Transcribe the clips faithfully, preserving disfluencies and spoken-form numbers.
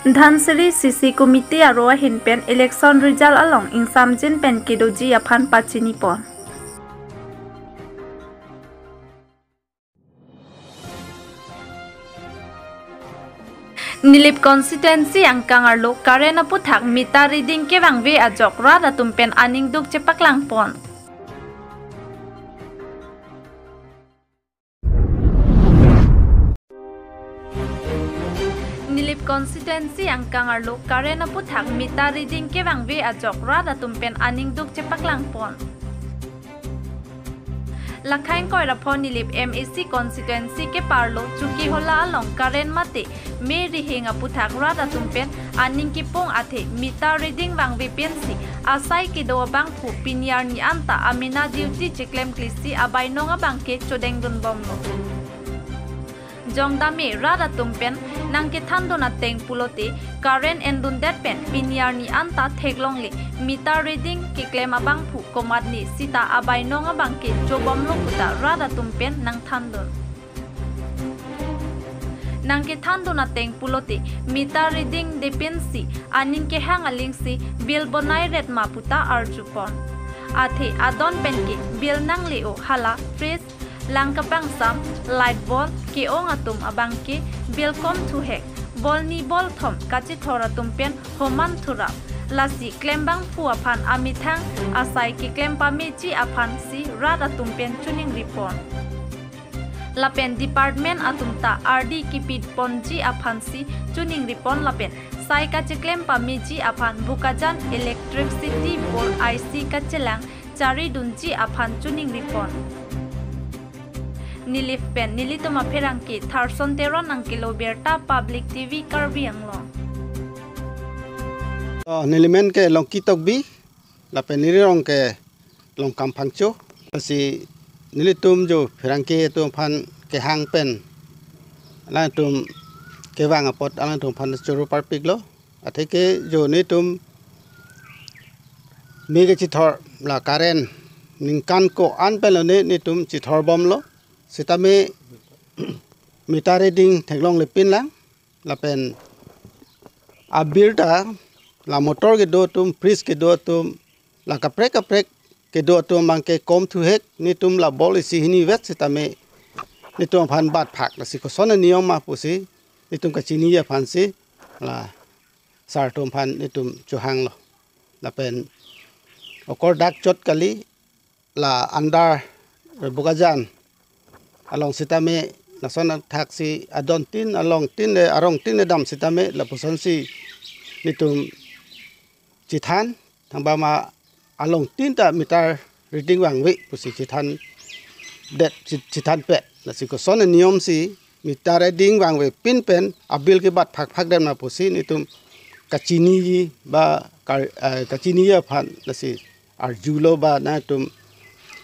Dhansiri C C Committee aro ahin pen election result along ingsamjin pen kedoji aphan pachini pon. Nilip constituency angkang arlo current aputhak meter reading kevangve ajok rat atum pen aning duk chepaklang pon. Nilip constituency angkang arlo current aputhak meter reading kevangve ajok rat atum pen aning duk chepaklang pon. Lakhang koi raphon Nilip M A C constituency keparlo Chokihola along current mate me rihing aputhak rat atum pen aning kipung athe meter reading vangve pensi asai kedo abangphu pini arni anta amena duty cheklem klisi abainong abangke chodengdun bomlo. Jongdame rat atum pen nangkethandun ateng pulote current endundet pen pini arni anta theklongle meter reading keklem abangphu komatne sita abainong abangke chobomlo puta rat atum pen nangthandun. Nangkethandun ateng pulote meter reading de pensi aning kehang alingsi bill bonai ret ma puta arju pon. Athe adon penke bill nangle-o hala fridge, lang kapangsam, light bulb, ke-ong atum abangke bill kom thuhek, bol ni bol thom kachithor atum pen homan thurap. Lasi klembangphu aphan amethang asai keklem pameji aphansi rat atum pen choningri pon. Lapen department atum ta ardi kipi ponji aphansi choningri pon lapen sai kacheklem pameji aphan Bokajan Electricity Board I C kachelang charidunji aphan choningri pon. Nilip pen nelitum apherangke Tharson Teron nangkelo birta Public T V Karbi Anglong. Oh, nelimen ke Longki Tokbi, lapen neli rong ke Longkam Phangcho. Lasi nelitum jo pherangke atum aphan kehang pen alangtum kevang apot alangtum aphan choro parpiklo. Atheke jo netum me kachithor la current ningkan ko-an pen lone netum chithor bomlo. Sitame meter reading theklongle pinlang. Lapen abill ta la motor kedo atum, fridge kedo atum, la kaprek kaprek kedo atum abangke kom thuhek, netum la bol isi hini vet sitame netum aphan bat phak, lasi koson aniyom ma pusi netum kachini aphansi la sar atum aphan netum chohanglo. Lapen okor dak chot kali la under Bokajan along sitame lason athaksi adon tin along tin le arong tin le dam sitame lapusonsi netum chithan, thangba ma along tin ta meter reading vangve pusi chithandet, chi-, chithanpet. Lasi koson aniyomsi meter reading vangve pin pen abill kebat phak phak dem na pusi netum kachiniji ba kar-, eh, kachiniji aphan lasi arjulo ba nangtum,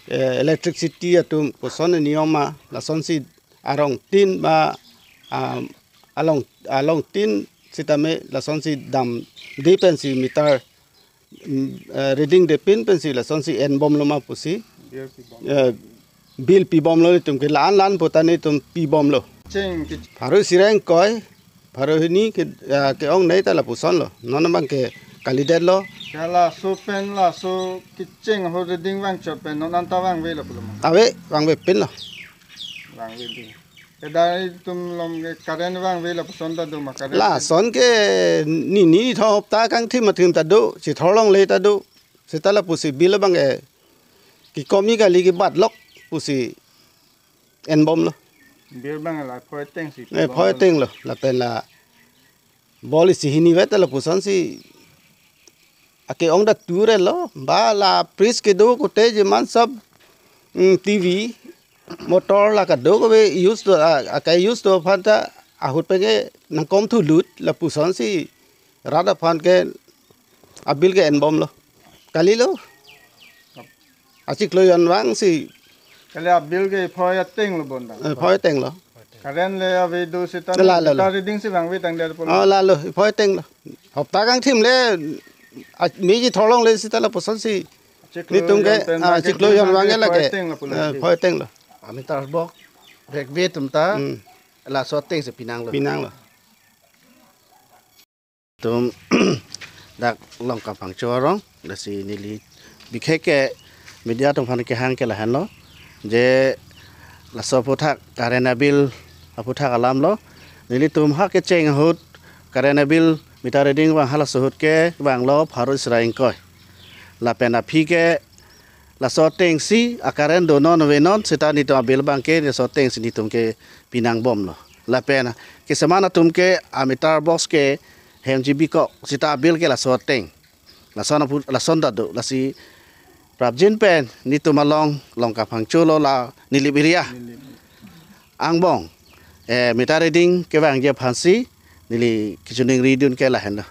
eh, electricity atum koson aniyom ma lasonsi arong tin ba, ah, along, along tin sitame lasonsi damde pensi meter, mm, eh, reading de pin pensi lasonsi en bomlo ma pusi, eh, bill pi bomlo netum ke lan lan puta netum pi bomlo. Cheng ke pharo isi ingkoi, pharo hini ke, ah, ke-ongnei ta lapusonlo. Non abangke kalidetlo. Ya laso pen laso kecheng ho reading vangchot pen non anta vangvelo pulo ma? Ave, vangve pinlo. Vangve pin. Kedai tum lom ke current vangve lapuson ta do ma current? Lason ke nini thom hopta kangthim athim ta do, chithor longle ta do. Seta lapusi bill abangke kekomi kali kebatlok pusi en bomlo. Bill abang la phoi atengsi. Eh, phoi atenglo. Lapen la bol isi hini vet lapusonsi ake-ong ta turelo, ba la fridge kedo kote jeman sab, mm, T V, motor la kadokave use do, a, aka use do aphan ta ahut penke nangkom thulut lapusonsi rat aphan ke abill ke en bomlo. Kalilo. Achiklo jon vangsi. Kali abill ke phoi atenglo bonta. Eh, phoi atenglo. Current le ave do seta la, la, la. Meter reading si vangve tangdet pulo. Oh, lalo, phoi atenglo. Hopta kangthim le, a, me chithor longle seta lapusonsi. Achiklo netum ke, jon pen ah, vangke achiklo jon vangke vangke lake. Phoi atenglo pulo. Eh, phoi atenglo. Ameter box vekve atum ta, hmm, laso atengsi pinanglo. Pinanglo. Tum dak Longkapangcho arong, lasi neli bikheke media atum aphan kehang ke lahenlo, je laso aphuthak current bill aphuthak alamlo. Nelitum ha kecheng ahut current bill meter reading vang halaso ahut kevanglo pharo isi ra ingkoi. Lapen aphi ke laso atengsi a current donon avenon seta netum abill abangke laso atengsi netum ke pinangbomlo. Lapen keseman atum ke a meter box ke hem G B kok seta abill ke laso ateng. Lason aphu-, lason ta do, lasi prapjin pen netum along Longkapangcholo la Nilip area angbong, eh, meter reading kevangji aphansi neli kachiningridun ke lahenlo.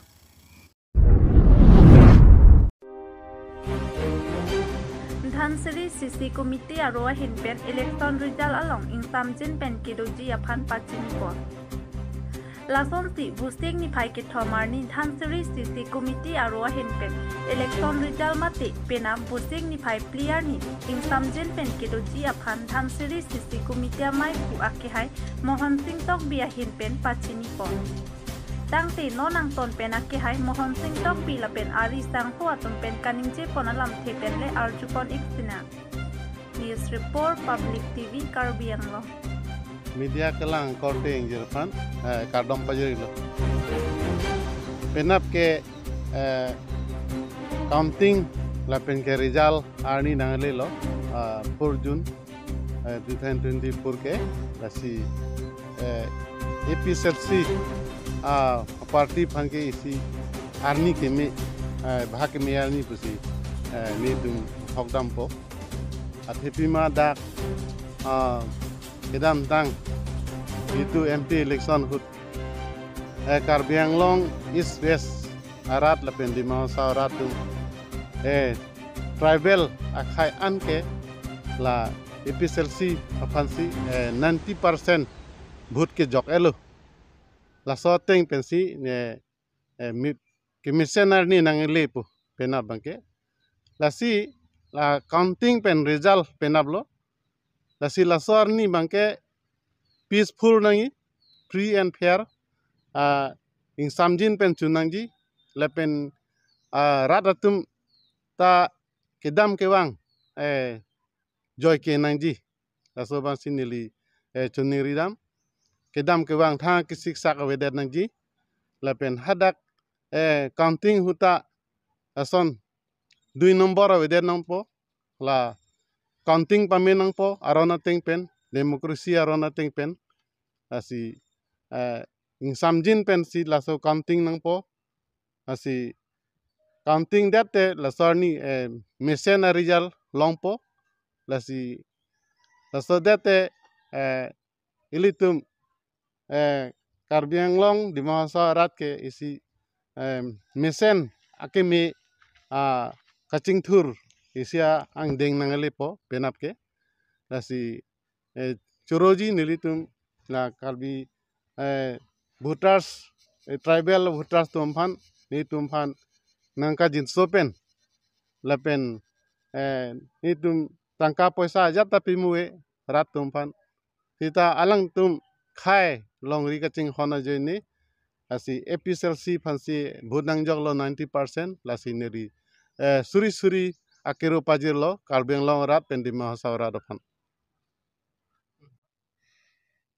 Dhansiri C C committee aro ahin pen election result along ingsamjin pen kedoji aphan pachini pon. Lasonsi Vosik niphai kethom arni Dhansiri C C committee aro ahin pen election result mate penap Vosik niphai phli arni ingsamjin pen kedoji aphan Dhansiri C C committee amei pu akehai Mohon Sing Tokbi ahin pen pachini pon. Tangte non angton pen akehai Mohon Sing Tokbi lapen ari sangho atum pen kaningje pon alamthe pen le arju pon ik sinang. News report, Public T V, Karbi Anglong. Media kelang korte ingjir aphan, eh, kardom pajirlo. Penap ke, eh, counting lapen ke result arni nanglelo, ah, four June, eh, two thousand twenty-four ke, lasi, eh, A P H L C, ah, party aphan ke isi arni keme, eh, bhag keme arni pusi, eh, netum hokdampo. Athe pima dak, ah, kedamtang itum M P election ahut, eh, Karbi Anglong East West arat lapen Dima Hasao arat atum, eh, tribal akhei an ke la A P H L C aphansi, eh, ninety percent vote kejok-etlo. Laso ateng pensi ne, eh, mi, kemesen arni nangle pu penap abangke. Lasi la counting pen result penaplo. Lasi laso arni abangke peaceful nangji, free and fair, ah, ingsamjin pen chun nangji, lapen, ah, rat atum ta kedam kevang, eh, joike nangji. Laso abangsi neli, eh, chiningridam. Kedam kevang thang kesiksak avedet nangji. Lapen hadak, eh, counting ahut ta lason dui nombor avedet nangpo. La counting pame nangpo aron ateng pen, democracy aron ateng pen. Lasi, eh, ingsamjin pensi laso counting nangpo. Lasi counting det te laso arni, eh, mesen a result longpo. Lasi laso det te, eh, ilitum, eh, Karbi Anglong Dima Hasao arat ke isi, eh, mesen akeme, ah, kachingthur isi angdeng nanglepo penap ke. Lasi, eh, choroji nelitum la Karbi, eh, voters, eh, tribal voters atum aphan, netum aphan nangkajinso pen, lapen, eh, netum tangka poisa ajat ta pimu-e rat atum aphan. Seta alangtum khei longri kachinghon ajoine, lasi A P H L C aphansi vote nangjoklo ninety percent, lasi neli, eh, suri suri akero pajirlo Karbi Anglong arat pen Dima Hasao arat aphan.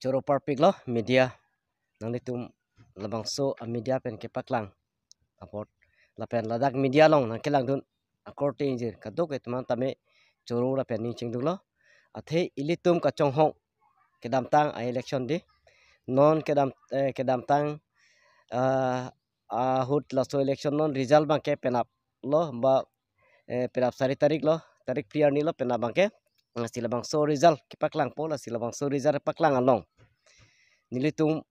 Choro parpiklo media, nanglitum labangso a media pen kepaklang apot, lapen ladak media along nangkelangdun akorte ingjir kadokave atum an tame choro lapen ning chingduklo. Athe ilitum kachonghong kedamtang a election di. Non kedam, eh, kedamtang, ah, ahut laso election non result abangke penaplo ba, eh, penap sari tarik lo, tarik phli arni lo penap abangke. Lasi labangso result kepaklangpo, lasi labangso result paklang along nelitum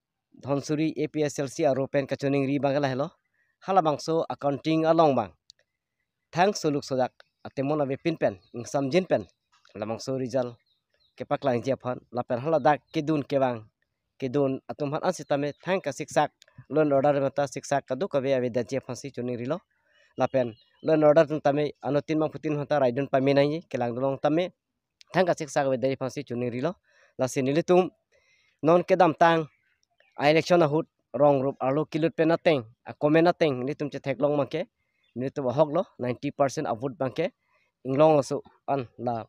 Dhansiri A P H L C aro pen kachiningri abangke lahelo. Halabangso a counting along abang thang suluk sodak atemon avepin pen, ingsamjin pen labangso result kepaklangji aphan, lapen haladak kedun kevang, kedun atum aphan an sitame thang kasiksak, law and order atum ta siksak kadokave avedetji aphansi chiningrilo. Lapen law and order atum tame anuttin bangphutin aphanta raidun pame nangji, kelangdun along tame thang kasiksak avedetji aphansi chiningrilo. Lasi nelitum non kedamtang a election ahut rong rup arlo kelut pen ateng, a comment ateng nelitum chetheklong abangke, nelitum ahok lo, ninety percent avote abangke Inglong aso an la,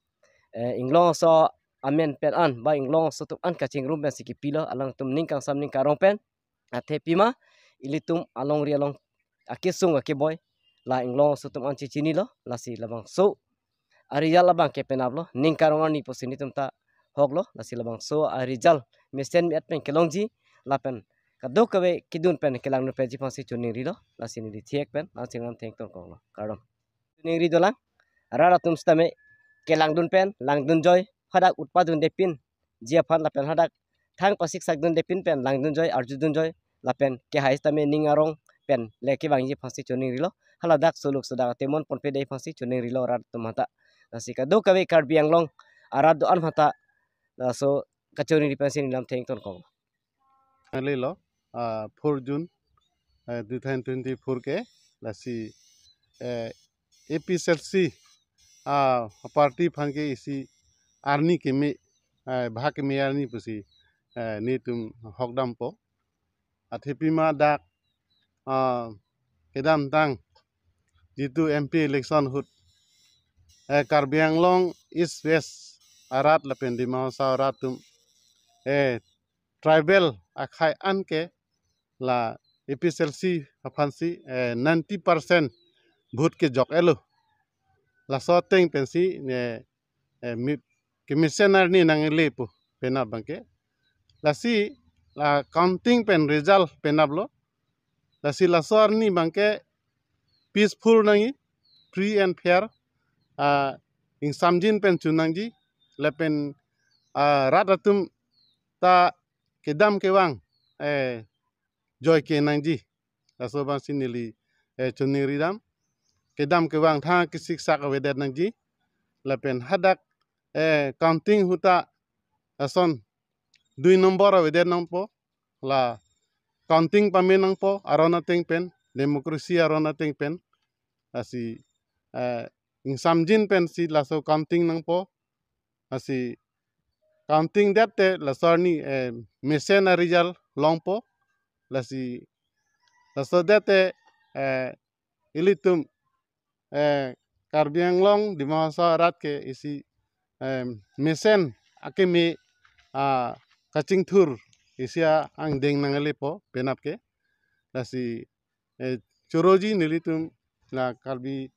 eh, Inglong aso amen pen an, ba Inglong aso atum an kachingrum pensi kipilo, alangtum ning kangsam ning karong pen, athe pima ilitum alongri along akesung akeboi la Inglong aso atum an chechinilo, lasi labangso a result abangke penaplo, ning karong arni pusi nelitum ta hoklo, lasi labangso a result mesen me-et pen kelongji, lapen kadokave kedun pen kelangdun penji aphansi choningrilo, lasi neli thek pen, lang chinglam thengtong konglo. Kardom. Choningri dolang, rat atum sitame kelangdun pen, langdunjoi, hadak utpadunde pinji aphan lapen hadak thang pasiksakdunde pin pen langdunjoi, arjudunjoi, lapen kehai sitame ning arong pen le kevangji aphansi choningrilo. Hala dak soluk sodak atemon ponpede aphansi choningrilo rat atum aphanta. Lasi kadokave Karbi Anglong arat do-an aphanta, laso kachoningri pensi neli lam thengtong kong. Lelo, ah, four June, eh, two thousand twenty-four ke, lasi, eh, A P H L C, ah, party aphan ke isi arni keme, eh, bhag keme arni pusi, eh, nelitum hokdampo. Athe pima dak, ah, kedamtang jitu M P election ahut, eh, Karbi Anglong East West arat lapen Dima Hasao arat atum, eh, tribal akhei an ke la A P H L C aphansi, eh, ninety percent vote kejok-etlo. Laso ateng pensi, eh, eh, mi, kemesen arni nangle pu penap abangke. Lasi la counting pen result penaplo. Lasi laso arni abangke peaceful nangji, free and fair, ah, ingsamjin pen chun nangji, lapen, ah, rat atum ta kedam kevang, eh, joike nangji. Laso abangsi neli, eh, choningridam. Kedam kevang thang kesiksak avedet nangji. Lapen hadak, eh, counting ahut ta lason dui nombor avedet nangpo. La counting pame nangpo aron ateng pen, democracy aron ateng pen. Lasi, eh, ingsamjin pensi laso counting nangpo. Lasi counting det te laso arni, eh, mesen a result longpo. Lasi laso det te, eh, ilitum, eh, Karbi Anglong Dima Hasao arat ke isi, eh, mesen akeme, ah, kachingthur isi angdeng nanglepo penap ke. Lasi, eh, choroji nelitum la Karbi,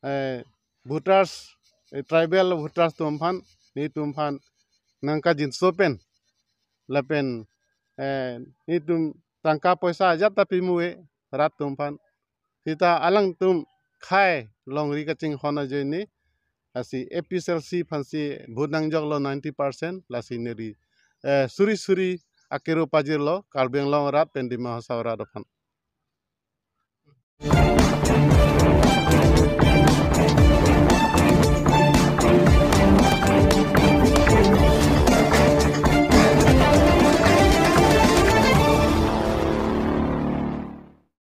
eh, voters, eh, tribal voters atum aphan, nelitum aphan nangkajinso pen, lapen, eh, nelitum tangka poisa ajat ta pimu-e rat atum aphan. Sita alangtum khei longri kachinghon ajoine, lasi A P H L C aphansi vote nangjoklo ninety percent, lasi neli, eh, suri suri akero pajirlo Karbi Anglong arat pen Dima Hasao arat aphan.